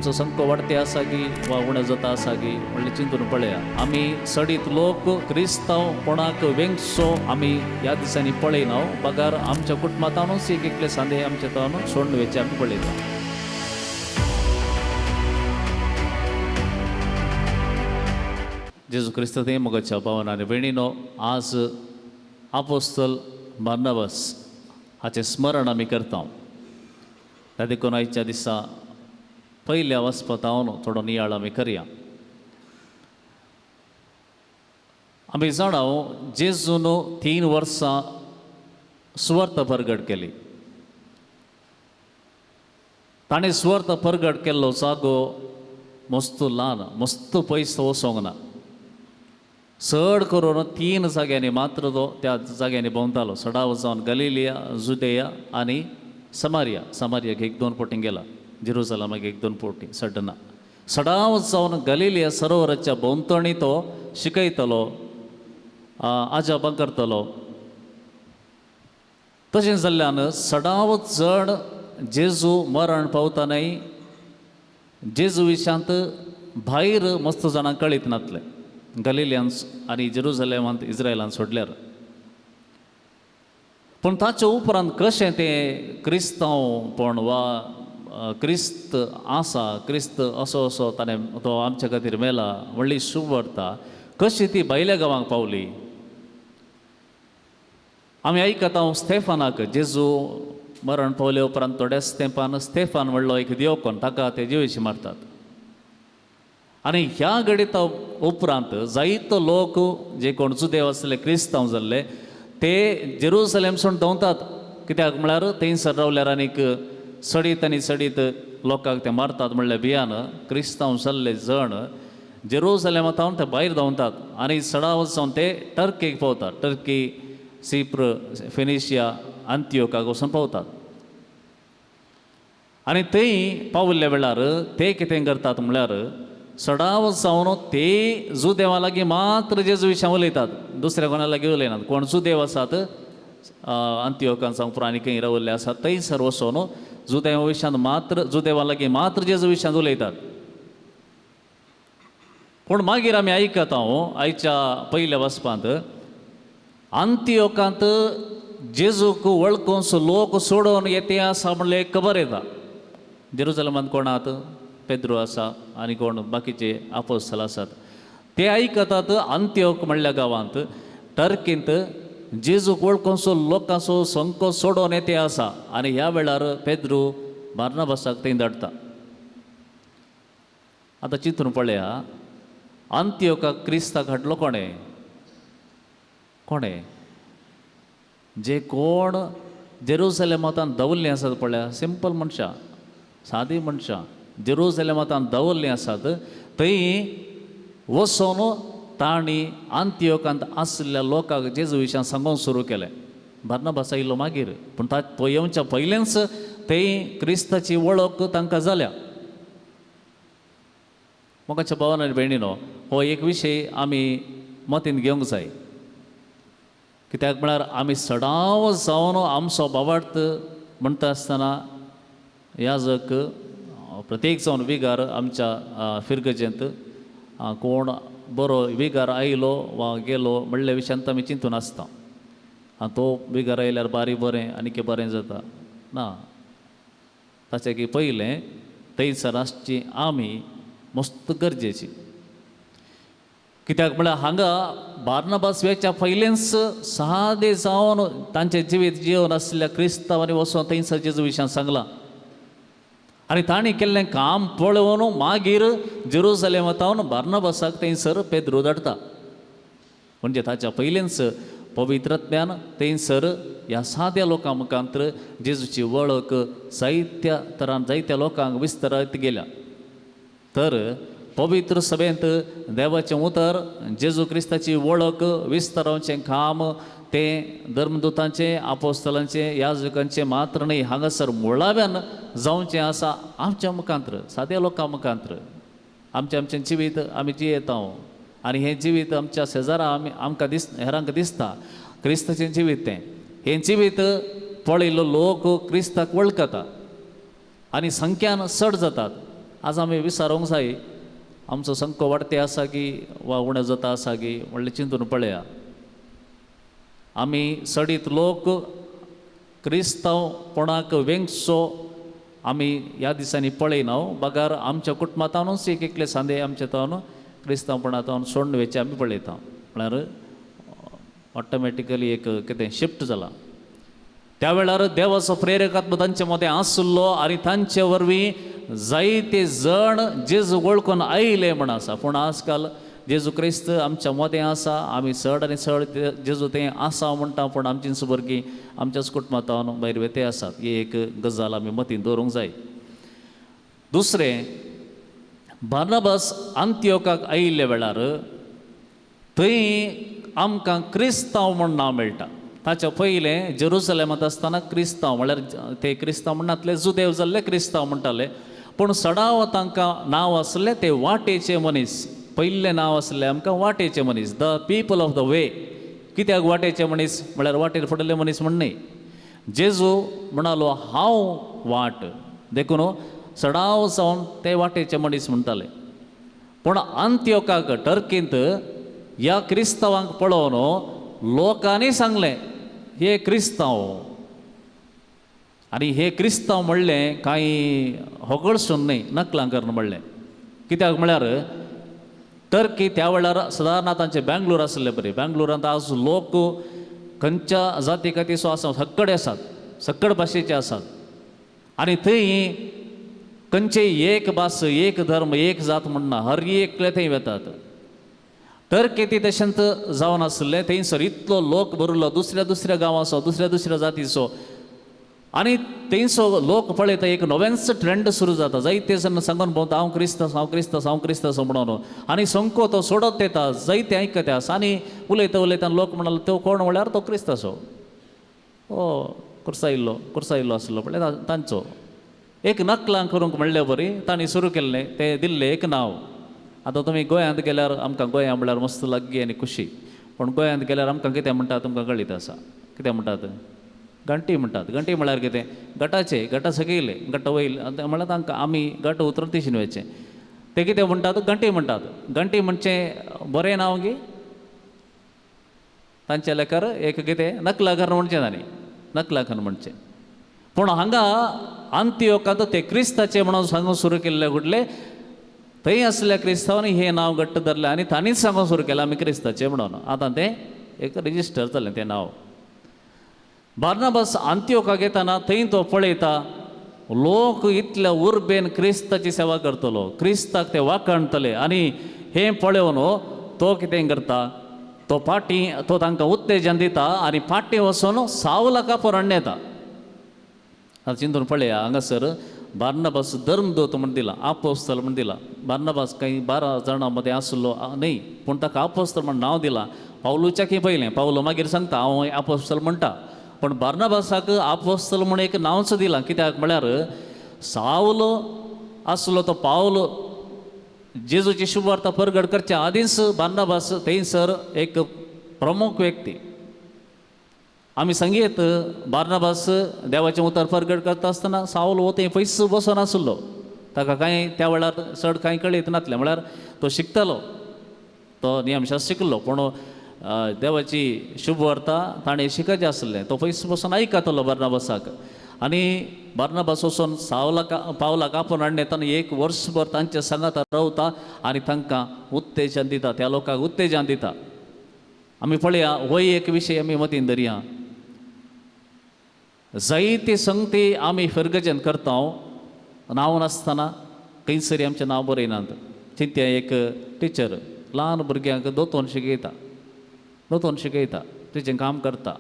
आमचो संको वाडते आसा की वा उणें जाता आसा की म्हणलें चिंतून पळया. आमी सडीत लोक क्रिस्तांव कोणाक वेंगसो आमी ह्या दिसांनी पळयना, बगर आमच्या कुटुंबांतूच एक एकले सांदे आमच्या तावन सोडून वेचे आमी पळयता. जेजू क्रिस्त ते मोगाच्या भावन आनी भयणीनो, आज आपोस्तल बार्नाबास हाचें स्मरण आमी करता. त्या देखून आयच्या दिसा पयल्या वचपातावन थोडो नियाळ आमी करया. आमी जाणा जेजून 3 वर्सां सुवार्थ परगट केली. ताणें सुवार्थ परगट केल्लो जागो मस्त ल्हान, मस्त पयस वचोंक ना. चड करून 3 जाग्यांनी मात्र तो त्या जाग्यांनी भोंवतालो. सडाव जावन गलिलिया, जुदेया आनी समारिया. समारियाक 1-2 पटी गेला, जेरुसलमाक 1-2 पटी सडना. सडाव जावन गलिलिया सरोवराच्या भोंवतणी तो शिकयतलो, आजाबां करतलो. तशें जाल्ल्यान सडाव चड जेजू मरण पावतनाय जेजू विशांत भायर मस्त जाणां कळीत नातले गलिलियान आनी जेरुसलेमांत इस्रायलान सोडल्यार. पूण ताचे उपरांत कशें तें क्रिस्तांवपण वा क्रिस्त आसा, क्रिस्त असो असो ताणें तो आमच्या खातीर मेला व्हडली शुभवार्ता कशी ती भायल्या गांवांक पावली. आमी आयकता स्टेफानाक जेजू मरण पावले उपरांत थोड्याच तेंपान स्टेफान म्हणलो एक देवकोन, ताका ते जिवेशी मारतात. आनी ह्या घडिता उपरांत जायतो लोक जे कोण जुदेव आसले क्रिस्तांव जाल्ले ते जेरुसलेमसून धांवतात. कित्याक म्हळ्यार थंयसर रावल्यार आनीक सडीत आनी सडीत लोकांक ते मारतात म्हणल्या भियान क्रिस्तांव जाल्ले जण जेरुसलेमांत ते भायर धांवतात आनी सडाव जावन ते टर्कीक पावतात. टर्की, सिप्र, फिनिशिया, अंत्योकाक वचून पावतात. आनी थंय पाविल्ल्या वेळार ते कितें करतात म्हळ्यार सडाव जावन ते जुदेवा लागीं मात्र जेजू विशयां उलयतात, दुसऱ्या कोणा लागीं उलयनात. कोण जुदेव आसात अंत्योकान जावं आनी खंय रावल्ले आसात थंयसर वचून जुदेवा विशयांत मात्र, जुदेवा लागीं मात्र जेजू विशयांत उलयतात. पूण मागीर आमी आयकता आयच्या पयल्या वचपांत अंत्योकांत जेजूक वळखून लोक सोडोवन येते आसा म्हणलें एक खबर येता. जेरुसलेमांत कोणात पेद्रो आसा आनी कोण बाकीचे आपोस्तल आसात ते आयकतात अंत्योक म्हणल्या गांवांत टर्कींत जेजूक वळखूनसो लोकांचो संको सोडोवन येते आसा. आनी ह्या वेळार पेद्रू बार्नाबासाक थंय धाडटा. आतां चिंतून पळया, अंत्योकाक क्रिस्ताक हाडलो कोणें? कोणें? जे कोण जेरुसलेमांत दवरले आसात पळया, सिंपल मनशां, सादी मनशां जेरुसलेमांत दवरलीं आसात थंय वचोन तांणी अंत्योकांत आशिल्ल्या लोकांक जेजू विशयान सांगूंक सुरू केलें. बार्नाबास आयलो मागीर, पूण तो येवच्या पयलेंच थंय क्रिस्ताची वळख तांकां जाल्या. मोगाच्या भावान आनी भयणीनो, हो एक विशय आमी मतींत घेवंक जाय. कित्याक म्हळ्यार आमी सदांच जावन आमचो भावार्थ म्हणटा आसतना याजक प्रत्येक जावन विगार आमच्या फिरगजेंत कोण बरो विगार आयलो वा गेलो म्हणल्या विशयांत आमी चिंतून आसता. तो विगार आयल्यार बारी बरें आनीक बरें जाता ना. ताचे की पयलें थंयसर आसची आमी मस्त गरजेची. कित्याक म्हळ्यार हांगा बार्नाबास वेच्या पयलेंच सादे जावन तांचें जिवीत जिवन आशिल्ल्या क्रिस्तांवांनी वचोन थंयसर जेजू विशयान सांगलां. आनी तांणी केल्लें काम पळोवन मागीर जेरुसलेमांत बार्नाबासाक थंयसर पेद्रू धाडटा. म्हणजे ताच्या पयलेंच पवित्रज्ञान थंयसर ह्या साद्या लोकां मुखांत जेजूची वळख जायत्या तरान जायत्या लोकांक विस्तारत गेल्या. तर पवित्र सभेंत देवाचें उतर, जेजू क्रिस्ताची वळख विस्तारावचें काम तें धर्मदुतांचें, आपोस्तलांचें, याजकांचें मात्र न्हय, हांगासर मुळाव्यान जावचें आसा आमच्या मुखांत्र, साद्या लोकां मुखांत्र. आमचें आमचें जिवीत आमी जियेता आनी हें जिवीत आमच्या शेजारा आमी आमकां दिस हेरांक दिसता क्रिस्ताचें जिवीत तें. हें जिवीत पळयल्लो लोक क्रिस्ताक वळखता आनी संख्यान चड जातात. आज आमी विचारूंक जाय, आमचो संको वाडते आसा की वा उणें जाता आसा की म्हणलें चिंतून पळया. आमी सडीत लोक क्रिस्तांवपणाक वेंगचो आमी ह्या दिसांनी पळयना, बगर आमच्या कुटुंबांतूच एक एकले सांदे आमच्या तावन क्रिस्तांवपणांत सोडून वेचे आमी पळयता. म्हळ्यार ऑटोमॅटिकली एक कितें शिफ्ट जाला. त्या वेळार देवाचो प्रेरकात्म तांचे मदें आसलो आनी तांचे वरवीं जायते जण जेजू वळखून आयले म्हण आसा. पूण आजकाल जेजू क्रिस्त आमच्या मदें आसा, आमी चड आनी चड जेजू तें आसा म्हणटा, पूण आमचींच भुरगीं आमच्याच कुटुंबांत भायर वेते आसात. ही एक गजाल आमी मतींत दवरूंक जाय. दुसरें, बार्नाबास आंतियोकाक आयिल्ल्या वेळार थंय आमकां क्रिस्तांव म्हण नांव मेळटा. ताच्या पयलें जेरुसलेमांत आसतना क्रिस्तांव म्हळ्यार ते क्रिस्तांव म्हणनातले, जुदेव जाल्ले क्रिस्तांव म्हणटाले, पूण सडाव तांकां नांव आसलें ते वाटेचे मनीस. पयलें नांव आसलें आमकां वाटेचे मनीस, the people of the way. कित्याक वाटेचे मनीस म्हळ्यार वाटेर पडिल्ले मनीस म्हण न्हय. जेजू म्हणालो हांव वाट, देखून सडाव जावन ते वाटेचे मनीस म्हणटाले. पूण आंतियोकाक टर्कींत ह्या क्रिस्तांवांक पळोवन लोकांनी सांगलें हे क्रिस्तांव. आनी हे क्रिस्तांव म्हणलें कांय होगळसून न्हय, नकलां करून म्हणलें. कित्याक म्हळ्यार टर्की त्या वेळार सदां तांचे बेंगलोर आसले बरें. बेंगलोरांत आज लोक खंयच्या जाती खातीर आसा, सक्कडे आसात, सक्कड भाशेचे आसात. आनी थंय खंयचे एक भास, एक धर्म, एक जात म्हणना, हर एकले थंय वेतात. टर्की ती तशेंच जावन आसलें. थंयसर इतलो लोक भरिल्लो, दुसऱ्या दुसऱ्या गांवाचो, दुसऱ्या दुसऱ्या जातीचो. आनी थंयसो लोक पळयता एक नवेंच ट्रेंड सुरू जाता. जायते जाण सांगून भोंवता हांव क्रिस्तांव, हांव क्रिस्तांव, हांव क्रिस्तांव म्हणून. आनी संको तो सोडत येता, जायते आयकता आसा. आनी उलयता उलयता लोक म्हणालो तो कोण म्हळ्यार तो क्रिस्तांचो, ओ कुर्सायल्लो, कुर्सायल्लो आसलो म्हळ्यार तांचो. एक नकलां करूंक म्हणले बरी तांणी सुरू केल्लें, तें दिल्लें एक नांव. आतां तुमी गोंयांत गेल्यार आमकां गोंया म्हळ्यार मस्त लागीं आनी खुशी, पूण गोंयांत गेल्यार आमकां कितें म्हणटात तुमकां कळीत आसा. कितें म्हणटात? घंटी म्हणटात. घंटी म्हळ्यार कितें? गटाचे, गटा सकयले, गट वयले म्हळ्यार तांकां आमी गट उतरून तिशीन वयचें. ते कितें म्हणटात? घंटी म्हणटात. घंटी म्हणचें बरें नांव गी तांच्या लेखार एक कितें नकलाघर म्हणचें तांणी, नकलाघर म्हणचें. पूण हांगा आंतियोकांत ते क्रिस्ताचें म्हणून सांगूंक सुरू केल्ले घडले. थंय आसल्या क्रिस्तांवांनी हें नांव घट्ट धरलें आनी तांणीच सांगूंक सुरू केलें आमी क्रिस्ताचें म्हणून. आतां तें एक रजिस्टर जालें तें नांव. बार्नाबास आंतियोकाक येताना थंय तो पळयता लोक इतल्या उर्बेन क्रिस्ताची सेवा करतलो, क्रिस्ताक ते वाखाणतले. आनी हें पळोवन तो कितें करता, तो फाटीं तो तांकां उत्तेजन दिता आनी फाटीं वचून सावलाक आपोवन येता. आतां चिंतून पळया, हांगासर बार्नाबास धर्मदूत म्हण दिला, आपोस्तल म्हण दिला. बार्नाबास कांय 12 जाणां मदें आसलो न्हय, पूण ताका आपोस्तल म्हण नांव दिलां. पावलूच्याकय पयलें, पावलो मागीर सांगता हांव आपोस्तल म्हणटा, पूण बार्नाबासाक आपोस्तल म्हण एक नांवच दिलां. कित्याक म्हळ्यार सावलो आसलो तो पावलो जेजूची शुभवार्ता परगट करच्या आदींच बार्नाबास थंयसर एक प्रमुख व्यक्ती. आमी सांगयत बार्नाबास देवाचें उतर परगट करता आसतना सावल हो थंय पयस बसून आसलो. ताका कांय त्या वेळार चड कांय कळीत नासलें, म्हळ्यार तो शिकतालो, तो नियमशास्त्र शिकलो, पूण देवाची शुभवार्ता ताणें शिकचें आसलें. तो पयस बसून आयकतालो बार्नाबासाक. आनी बार्नाबास वचून सावलाक पावलाक आपोवन हाडून येताना एक वर्सभर तांच्या सांगाता रावता आनी तांकां उत्तेजन दिता, त्या लोकांक उत्तेजन दिता. आमी पळया, होय एक विशय आमी मतीन धरया. जायती संगती आमी फिरगजन करता, नांव नासतना खंयसरी आमचें नांव बरयनात. चिंत्या एक टिचर ल्हान भुरग्यांक दोतोन शिकयता, दोतोन शिकयता, तिचें काम करता.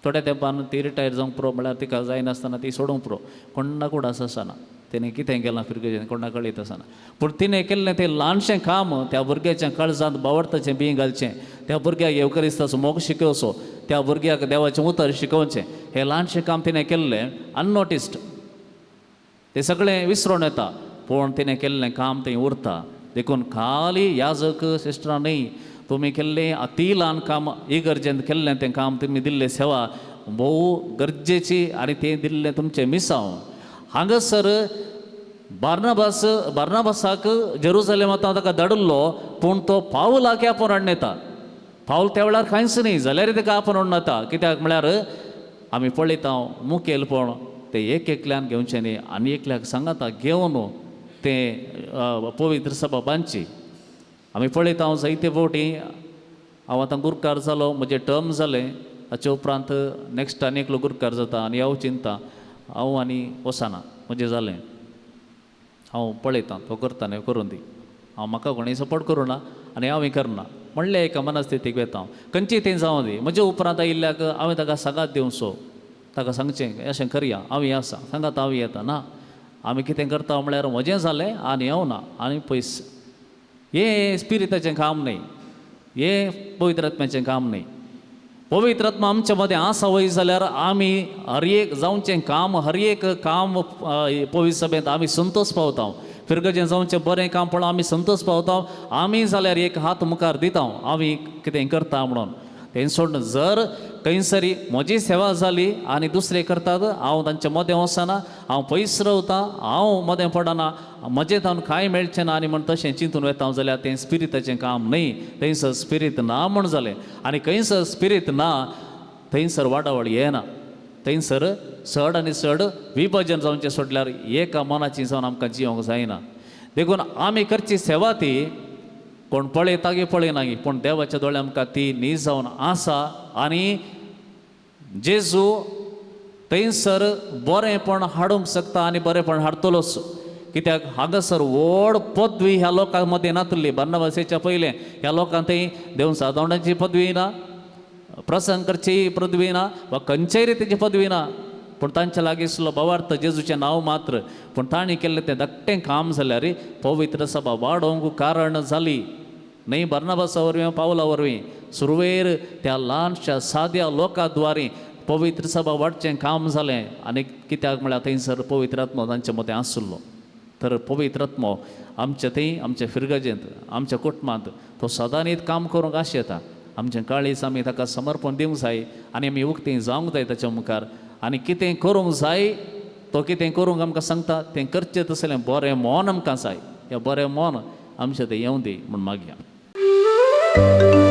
थोड्या तेंपान ती रिटायर जावंक पुरो, म्हळ्यार तिका जायनासतना ती सोडूंक पुरो. कोण्णा कुडास आसना तिणें कितें केलां फिरगजेन कोणा कळीत आसना, पूण तिणें केल्लें तें ल्हानशें काम त्या भुरग्याच्या काळजांत बावडताचें बीं घालचें, त्या भुरग्याक येवकरिस्ताचो मोग शिकोवचो, त्या भुरग्याक देवाचें उतर शिकोवचें, हें ल्हानशें काम तिणें केल्लें अननोटिस्ड. तें सगळें विसरोन येता, पूण तिणें केल्लें काम थंय उरता. देखून खाली याजक सिस्टरां न्हय, तुमी केल्लें अती ल्हान काम इगर्जेंत केल्लें तें काम, तुमी दिल्लें सेवा भोव गरजेची आनी तें दिल्लें तुमचें मिसांव. हांगासर बार्नाबास बार्नाबासाक जेरुजलेमांत ताका धाडिल्लो, पूण तो पावलाक आपोवन हाडून येता. पावल त्या वेळार कांयच न्ही जाल्यार ताका आपोवन हाडून येता. कित्याक म्हळ्यार आमी पळयता मुखेलपण तें एक एकल्यान घेवचें न्ही आनी एकल्याक सांगाता घेवन तें पवित्र सभा बांदची. आमी पळयता जायते फावटी हांव आतां गुरकार जालो, म्हजें टर्म जालें, हाचे उपरांत नेक्स्ट आनी एकलो गुरकार जाता आनी हांव चिंता हांव आनी वचना, म्हजें जालें, हांव पळयतां तो करता न्ही करूं दी, हांव म्हाका कोणूय सपोर्ट करूं ना आनी हांवूय करना म्हणलें एका मनस्थितीक वेता हांव. खंयची थंय जावं दी, म्हजे उपरांत आयिल्ल्याक हांवें ताका सांगात दिवचो, ताका सांगचें अशें करया, हांवूय आसा सांगात, हांवूय येता ना. आमी कितें करता म्हळ्यार म्हजें जालें आनी हांव ना आनी पयस. हें स्पिरिताचें काम न्हय, हें पवित्र आत्म्याचें काम न्हय. पवित्र आत्मा आमच्या मदें आसा वय जाल्यार आमी हर एक जावचें काम, हर एक काम पवित्र सभेंत आमी संतोश पावता. फिरगजें जावचें बरें काम पळोवन आमी संतोश पावता. आमी जाल्यार एक हात मुखार दिता, आमी कितें करता म्हणून. तें सोडून जर खंयसरी म्हजी सेवा जाली आनी दुसरे करतात, हांव तांच्या मदें वचना, हांव पयस रावता, हांव मदें पडना, म्हजें तावन कांय मेळचें ना आनी म्हण तशें चिंतून वेता जाल्यार तें स्पिरिताचें काम न्हय. थंयसर स्पिरीत ना म्हण जालें आनी खंयसर स्पिरीत ना थंयसर वाडावळ येना, थंयसर चड आनी चड विभजन जावचें सोडल्यार एका मनाची जावन आमकां जियोंक जायना. देखून आमी करची सेवा ती कोण पळयता गी पळयना गी, पूण देवाच्या दोळे आमकां ती न्ही जावन आसा. आनी जेजू थंयसर बरेंपण हाडूंक शकता आनी बरेंपण हाडटलोच. कित्याक हांगासर व्हड पदवी ह्या लोकां मदें नातली. बार्नाबासाच्या पयलें ह्या लोकांक थंय देव सादवणाची पदवी ना, प्रसंग करची पदवी ना, वा खंयचेय रितीची पदवी ना, पूण तांच्या लागीं आसलो भावार्थ जेजूचें नांव मात्र. पूण तांणी केल्लें तें धाकटें काम जाल्यार पवित्र सभा वाडोवंक कारण जाली न्हय. बार्नाबासा वरवीं पावला वरवीं सुरवेर त्या ल्हानशा साद्या लोकां द्वारे पवित्र सभा वाडचें काम जालें. आनी कित्याक म्हळ्यार थंयसर पवित्र आत्मो तांचे मदें आशिल्लो. तर पवित्र आत्मो आमच्या थंय, आमच्या फिरगजेंत, आमच्या कुटुंबांत तो सदांनीत काम करूंक आशेता. आमचें काळीज आमी ताका समर्पण दिवंक जाय आनी आमी उक्तीं जावंक जाय ताच्या मुखार. आनी कितें करूंक जाय तो कितें करूंक आमकां सांगता तें करचें तसलें बरें मन आमकां जाय. हें बरें मन आमचें तें येवं दी म्हूण मागया.